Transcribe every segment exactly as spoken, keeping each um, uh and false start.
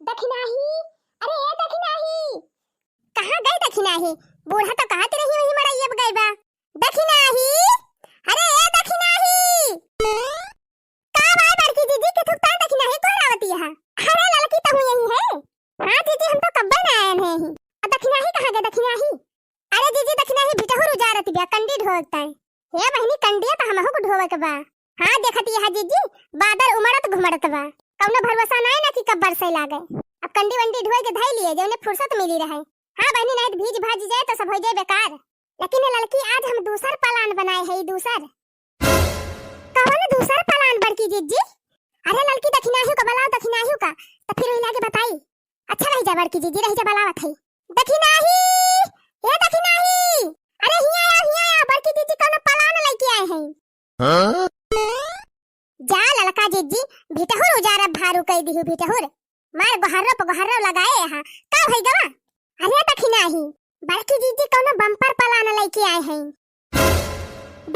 दखिनाही, अरे ए दखिनाही, कहाँ गए दखिनाही? बूढ़ा तो कहत रही वही मड़ई अब गए बा। दखिनाही, अरे ए दखिनाही। का बाय बड़की जीजी के थुकता दखिनाही को हरावती है? अरे ललकी तो यही है। हाँ जीजी, हम तो कब्बे ना आए हैं ही। अब दखिनाही कहाँ गए दखिनाही? अरे जीजी, दखिनाही भिटहुर उजारत बिया, कंडी ढोवत है। हे बहिनी, कंडिया तो हमहू को ढोवे के बा। हाँ, देखत यह जीजी, बादर उमड़त घुमड़त बा। कौनो भरोसा नाय ना कि कब बरसे लागे। अब कंडी वंडी ढोए के धई लिए, जौने फुर्सत मिली रहे। हाँ बहिनी, नाय तो भीज भाज जाए तो सब हो जाए बेकार। लेकिन ये ललकी, आज हम दूसर पलान बनाए है, दूसर। कौन दूसर पलान बड़की जीजी? अरे ललकी, दखिनाही का बलाओ, दखिनाही का, तो फिर वही लागे बताई। अच्छा रही जा बड़की जीजी, रही जा, बलावत है। दखिनाही, ए दखिनाही, अरे हिया आ, हिया आ, बड़की जीजी कौनो पलान लेके आए हैं। हाँ? जा ललका जीजी, भिटहुर उजारब भारू कई दिहु भिटहुर। मार गोहर्रो पे गोहर्रो लगाए यहाँ। का भई गवा? अरे दखिनाही, बड़की जीजी कौनो बम्पर पलान लेके आए हैं।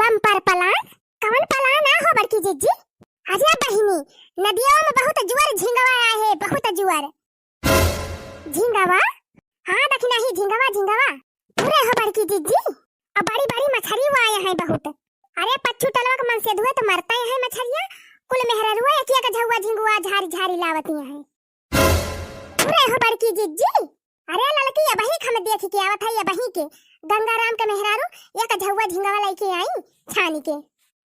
बम्पर पलान? कौन पलान आ हो बड़की जीजी? अरे बहिनी, नदिया में बहुत जुआर झिंगवा आए है, बहुत जुआर। झिंगवा? हाँ दखिनाही, झिंगवा, झिंगवा। पूरे हो बड़की जीजी। अब बड़ी बड़ी मछरी हुआ आए हैं बहुत। अरे पच्छू टलवा के मन से धुए तो मरता है मछरिया। कुल मेहररुआ एक एक झौआ झिंगुआ झारी झारी लावती हैं। पूरे हो बड़की जीजी। अरे ललकी, अबही के हम देख के आवत है, अबही के गंगाराम के मेहरारू एक झौआ झिंगवा लेके आई छानी के।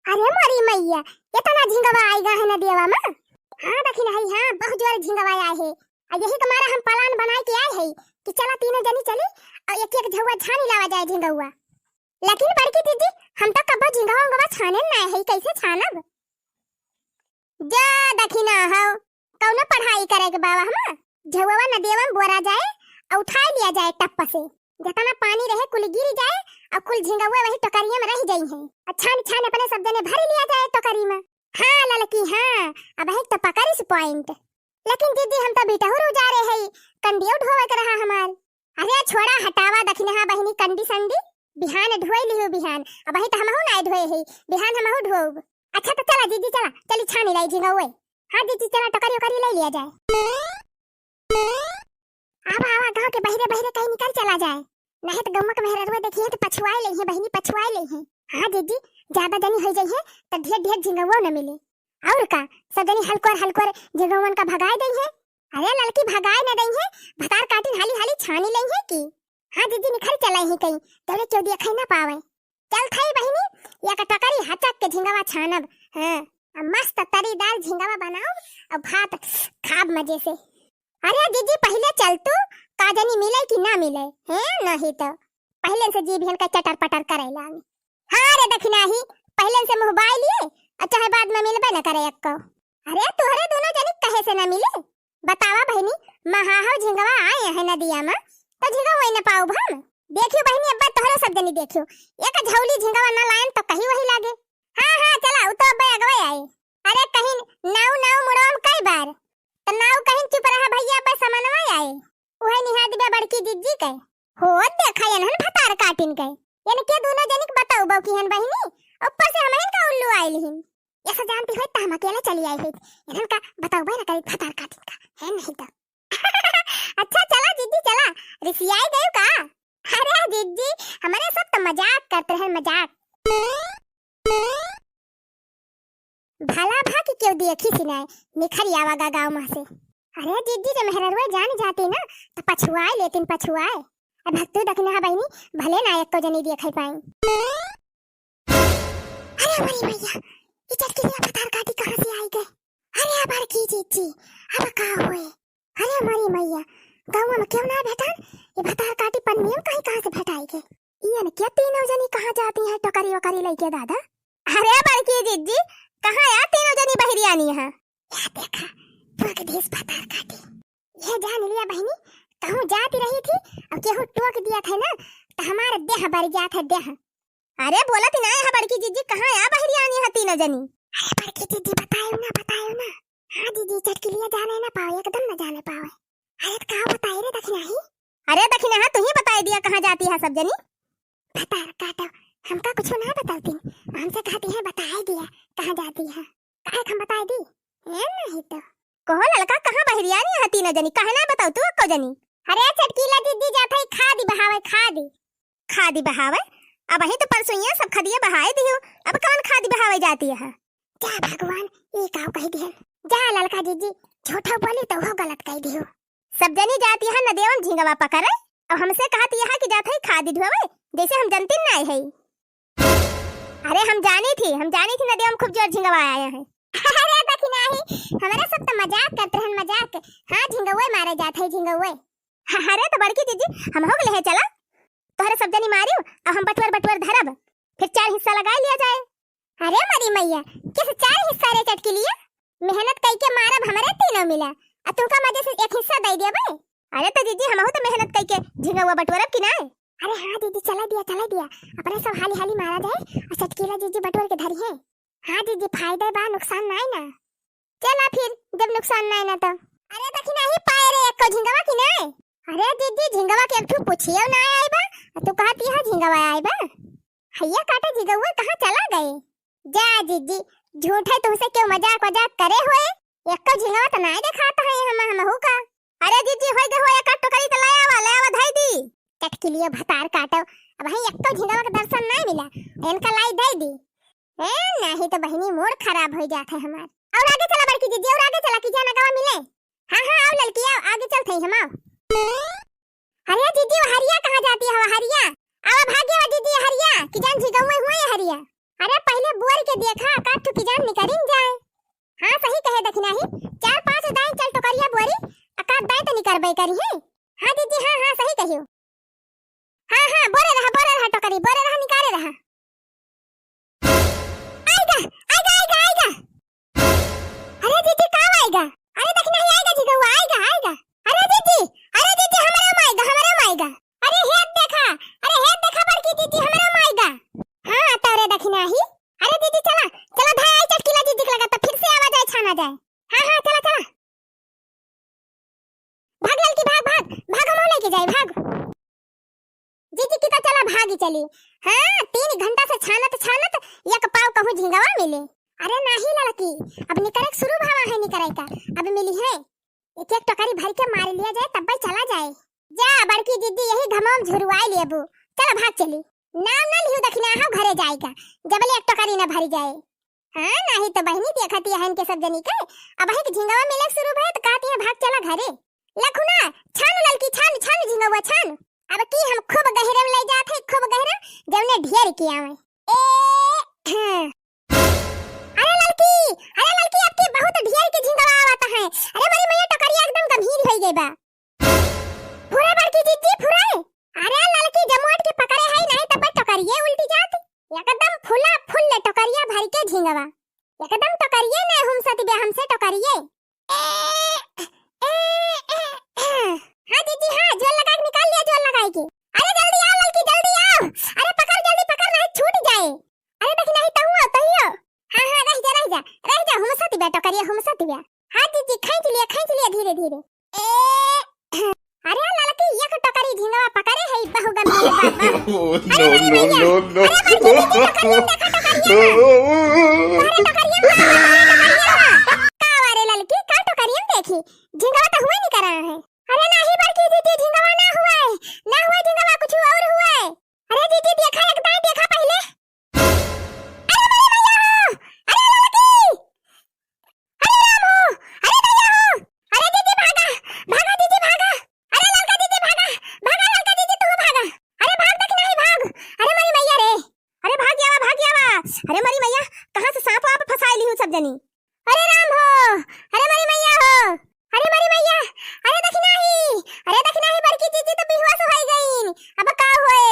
अरे मोरी मैया, इतना झिंगवा आइगा है नदियावा में। हाँ दखिनाही, हाँ बहुत जोर झिंगवा आए है। आ यही के मारा हम पलान बनाए के आए है कि चला तीनों जनी चली और एक एक झौआ छानी लावा जाए झिंगवा। लेकिन बड़की दीदी, हम तो कब्बो झिंगवा उंगवा छाने ना है, कैसे छानब? जा दखिना हो, कौनो पढ़ाई करे के बावा हमा? झौवा नदियावा में बोरा जाए और उठाए लिया जाए टप्प से। जितना पानी रहे कुल गिर जाए और कुल झिंगवा वही टोकरिया में रह जाई है। और छान छान अपने सब जने भर लिया जाए टोकरी में। हाँ ललकी, हाँ, अबही तो पकड़िस point। लेकिन दीदी, हम तो भिटहुर उजारे है, कंडियो ढोवे के रहा हमार। अरे छोड़ा, हटावा दखिनहा बहिनी कंडी संडी, बिहान ढोए लिहु बिहान। अबही तो हमहू नाय ढोए है, बिहान हमहू ढोब। अच्छा तो चला जीजी, चला, चली छानी लाई झिंगौए। हाँ जीजी, चला टोकरी ओकरी ले लिया जाए। आवा, आवा, गाँव के बहिरे बहिरे कहीं निकल चला जाए, नहीं तो गौवा के मेहररुआ देखी है तो पछुआए ले है बहिनी, पछुआए ले है। हाँ जीजी, ज्यादा जनी हो जाई है तो ढेर ढेर झिंगौओ न मिले। और का, सब जनी हलकोर हलकोर झिंगौवन का भगाए दई है। अरे ललकी, भगाए न दई है, भतार काटिन हाली हाली छानी लई है की। हाँ जीजी, निखरी चला ही कहीं, तोरे क्यों दिया खाई ना पावे। चल थाई बहिनी, या का टोकरी हचक के झिंगवा छानब। हाँ, अब मस्त तरीदार झिंगवा बनाओ और भात खाब मजे से। अरे जीजी, पहिले चल तू, का जनी मिले कि ना मिले, हैं? नहीं तो पहिले से जीभियन का चटर पटर करे लागी। हाँ रे दखिनाही, पहिले से मुँह बाई लिए, अच्छा है बाद में मिलबे न करे एक्को। अरे तोहरे दोनों जनी कहे से ना मिले? बतावा बहिनी, महाहव झिंगवा आए हैं नदिया में, तो झिंगवा वही न पाउब हम। देखियो बहिनी, अब्बा तोहरे सब जनी देखियो, एक झौली झिंगवा न लायन तो कही वही लागे। हाँ, हाँ, चला, उ तो अब्बे अगवे आई। अरे कहीं नाऊ, नाऊ मुड़वा में कई बार, तो नाऊ कहीं चुप रहा भैया, अब्बे समनवा आई। उहे निहा दिबे बड़की जिज्जी के। हो देखा एनहन भतार काटिन के। एनके दोनों जनिक बताऊ बौकी हन बहिनी, ऊपर से हमहिन का उल्लू आइल हिन। ऐसा जानती होई त हम अकेले चली आई होई। एनहन का बताऊ बे न करी भतार काटिन का, है नहीं तो। अच्छा चला जिज्जी चला, रिसियाई गयो का? अरे जिज्जी, हमरे सब तो मजाक करते रहे, मजाक। भला भा कि केहू देखी सी नाय, निखरी आवा गा गाँव मा से। अरे जिज्जी, जे मेहररुआ जान जाती ना, तो पछुआए लेतिन, पछुआए। अब भक्तू दखिनहा बहिनी, भले ना एको जनी देखे पाई। अरे हमारी मैया, ई चटकिलिया भतार काटी कहाँ से आई गए? अरे हमार की जिज्जी, अब का होए? अरे हमारी मैया, गाँव में क्यों ना भेटान? ये भतार काटी पन्नियम कहीं कहाँ से भेटाई गए? इयन क्या तीनों जनी कहाँ जाती हैं टोकरी वोकरी लेके दादा? अरे बड़की जिज्जी, कहाँ या तीनों जनी बहिरियानी हैं? या देखा, टोक देस भतार काटी। ये जान लिया बहिनी, कहूँ जाती रही थी, अब केहू टोक दिया था ना, तो हमारे देह बर जात है देह। अरे बोलत ना है बड़की जिज्जी, कहाँ या बहिरियानी हैं तीनों जनी? अरे बड़की जिज्जी, बतायो ना, बतायो ना। हाँ जिज्जी, चटकिलिया जाने ना पावे, एकदम ना जाने पावे। अरे तो का बताई रे दखिनहा? अरे दखिनहा, तू ही बताई दिया कहाँ जाती है सब जनी? भतार काटो, हमका कुछ ना बताती, हमसे कहती है बताई दिया कहाँ जाती है। काहे हम बताई दी? ए नहीं तो। कहो ललका, कहाँ बहरियानी है तीनों जनी, काहे ना बताओ तू अक्को जनी? अरे चटकीला दीदी जात है खादी बहावे, खादी। खादी बहावे? अबहीं तो परसोइया सब खदिया बहाए दियो, अब कौन खादी बहावे जाती है? जा भगवान, ई काव कह दिहन। जा ललका जीजी, झूठो बोली तो हो गलत कह दियो। सब जनी जाती है नदिया में झिंगवा पकड़े, अब हमसे कहती है कि जात है खादी ढोवे, जैसे हम जनती ना है। अरे हम जानी थी, हम जानी थी नदिया में खूब जोर झिंगवा आया है। अरे दखिनाही, हमरे सब तो मजाक करते हैं, मजाक। हाँ, झिंगवे मारे जात है, झिंगवे। अरे तो बड़की जीजी, हमहू के लेहे चला, तोहरे सब जनी मारियो, अब हम बटुअर बटुअर धरब, फिर चार हिस्सा लगाए लिया जाए। अरे मरी मैया, किस चार हिस्सा रे चटकिलिया? मेहनत कई के मारब हमरे तीनों मिला, आ तुमका मजे से एक हिस्सा दे देबे। अरे तो जीजी, हमहू तो मेहनत कई के झिंगवा बटोरब कि नाय? अरे हाँ दीदी, चला दिया, चला दिया, अपने सब हाली हाली मारा जाए, और चटकीला जीजी बटोर के धरी है। हाँ जीजी, फायदा बा, नुकसान नाय ना। चला फिर, जब नुकसान नाय ना तो। अरे दखिनाही पाए रे एको झिंगवा कि नाय? अरे जीजी, झिंगवा के एक ठू पुछियो नाय आई बा, आ तू कहती है झिंगवा आई बा। हैया काटा झिंगवा कहाँ चला गए? जा जीजी, झूठे तुमसे क्यों मजाक वजाक करे हुए? एको झिंगवा तो नाय देखात है हम, हमहू का। अरे जीजी, होई गए हो एक टोकरी तो ले आवा, ले आवा, धई दी। चटकिलियो भतार काटो, अबहीं एको झिंगवा के दर्शन नाय मिला, इनका लाई दे दी। ए, नाही तो बहिनी, मूड खराब हो जात है हमार। और आगे चला बड़की दीदी, और आगे चला कि जाना गवा मिले। हाँ, हाँ, आओ ललकी, आओ, आगे चलत है हम, आओ। अरे दीदी, वो हरिया कहाँ जाती है, वो हरिया? आवा भाग्य वो दीदी, हरिया, कि जान झिगौए हुए है हरिया। अरे पहले बोर के देखा, का ठुकी जान निकरिन जाए। हाँ, सही कहे दखिनाही, चार पाँच दाई चल टोकरिया बोरी, अकात दाई तो निकरबे करी है। हाँ दीदी, हाँ, हाँ, सही कहियो। हाँ, हाँ, बोरे रहा, बोरे रहा टोकरी, बोरे रहा, निकारे रहा। आइगा, आइगा, आइगा, आइगा। अरे दीदी, का आइगा? अरे दखिनाही आइगा झिगौआ, आइगा, आइगा। अरे दीदी, अरे दीदी, हमरे में आइगा, हमरे में आइगा। अरे हेत देखा, अरे हेत देखा बड़की दीदी, हमरे में आइगा। हाँ, तोरे दखिनाही। अरे दीदी चला, चला धाय आई चटकीला दीदी के लगा, तो फिर से आवा जाए, छाना जाए। हाँ, हाँ, चला, चला। भाग ललकी, भाग, भाग, भाग, हम लेके जाए, भाग। जीजी की तो चला भागी चली। हाँ, तीन घंटा से छानत, छानत एक पाव कहूँ झिंगवा मिले। अरे नाही ललकी, अब निकरे के शुरू भावा है, निकरे का, अब मिली है। एक एक टोकरी भर के मार लिया जाए, तब चला जाए। जा बड़की दीदी, यही घमवा में झुरवाई लेबू। चला भाग चली। नाम ना लिहू दखिना, हाँ घरे जाए का, जबले एक टोकरी ना भरी जाए। हाँ, नाही तो बहिनी देखती है इनके सब जनी के। अबहीं के झिंगवा मिले शुरू भय तो कहती है, "भाग चला घरे।" लखुना, छान ललकी, छान, छान झिंगवा, छान। अब की हम खूब गहिरम ले जात है, खूब गहिरम, जौने ढेर के आवे। ए, हाँ। अरे ललकी, अरे ललकी, अब की बहुत ढेर के झिंगवा आवत है। अरे मरी मैया, टोकरिया एकदम गंभीर हो गई बा। फुरे बड़की जीजी, फुरे। अरे ललकी जमोट के पकड़े है, नहीं तब टोकरिए उल्टी जात। एकदम फुला फुल टोकरिया भर के झिंगवा। एकदम टोकरिए नहीं हुमसत बे हमसे टोकरिए। ए, ए, ए, ए। हाँ जीजी, हाँ, जोर लगा के निकाल लिया, जोर लगाई के। अरे जल्दी आओ ललकी, जल्दी आओ। अरे पकड़, जल्दी पकड़, नहीं छूट जाए। अरे देख, नहीं तहु आओ, तहु आओ। हाँ, हाँ, रह जा, रह जा, रह जा, हुमसत बे टोकरिया, हुमसत बे। हाँ जीजी, खींच लिया, खींच लिया धीरे धीरे। ए, अरे ललकी, एक टोकरी झिंगवा पकड़े है, बहु गंभीर बा, बहु। Oh, अरे no, मरी no, मैया, no, no। अरे बड़की दीदी, टोकरियन देखा, टोकरियन बा। अरे टोकरियन बा, टोकरियन बा। का वा रे ललकी, का टोकरियन देखी? झिंगवा तो हुए नहीं करा है। अरे नाही बड़की दीदी, झिंगवा ना हुए, ना हुए झिंगवा, कुछ और हुए। अरे दीदी देखा, एक दाई देखा पहले। अरे मरी मैया हो, अरे ललकी, अरे राम हो, अरे मैया हो, अरे दीदी भागा, भागा दीदी भागा, अरे ललका दीदी भागा, भागा ललका दीदी तू भागा, अरे भाग देख नहीं भाग, अरे मरी मैया रे, अरे भाग जावा, भाग जावा, अरे मरी मैया, कहाँ से सांप वाप फंसाई ली हूँ सब जनी, अरे राम हो, अरे मरी मैया हो, अरे मरी मैया, अरे देख नहीं, अरे देख नहीं बड़की दीदी तो बेहोश होई गईन, अब का होए,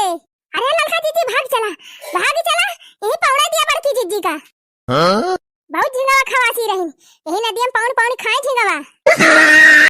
अरे ललका दीदी भाग चला, भाग चला, यही पौड़ा दिया बड़की दीदी का। हाँ? बहुत झिंगवा खवासी रहिन। यही नदिया में पौन पौन खाए झिंगवा।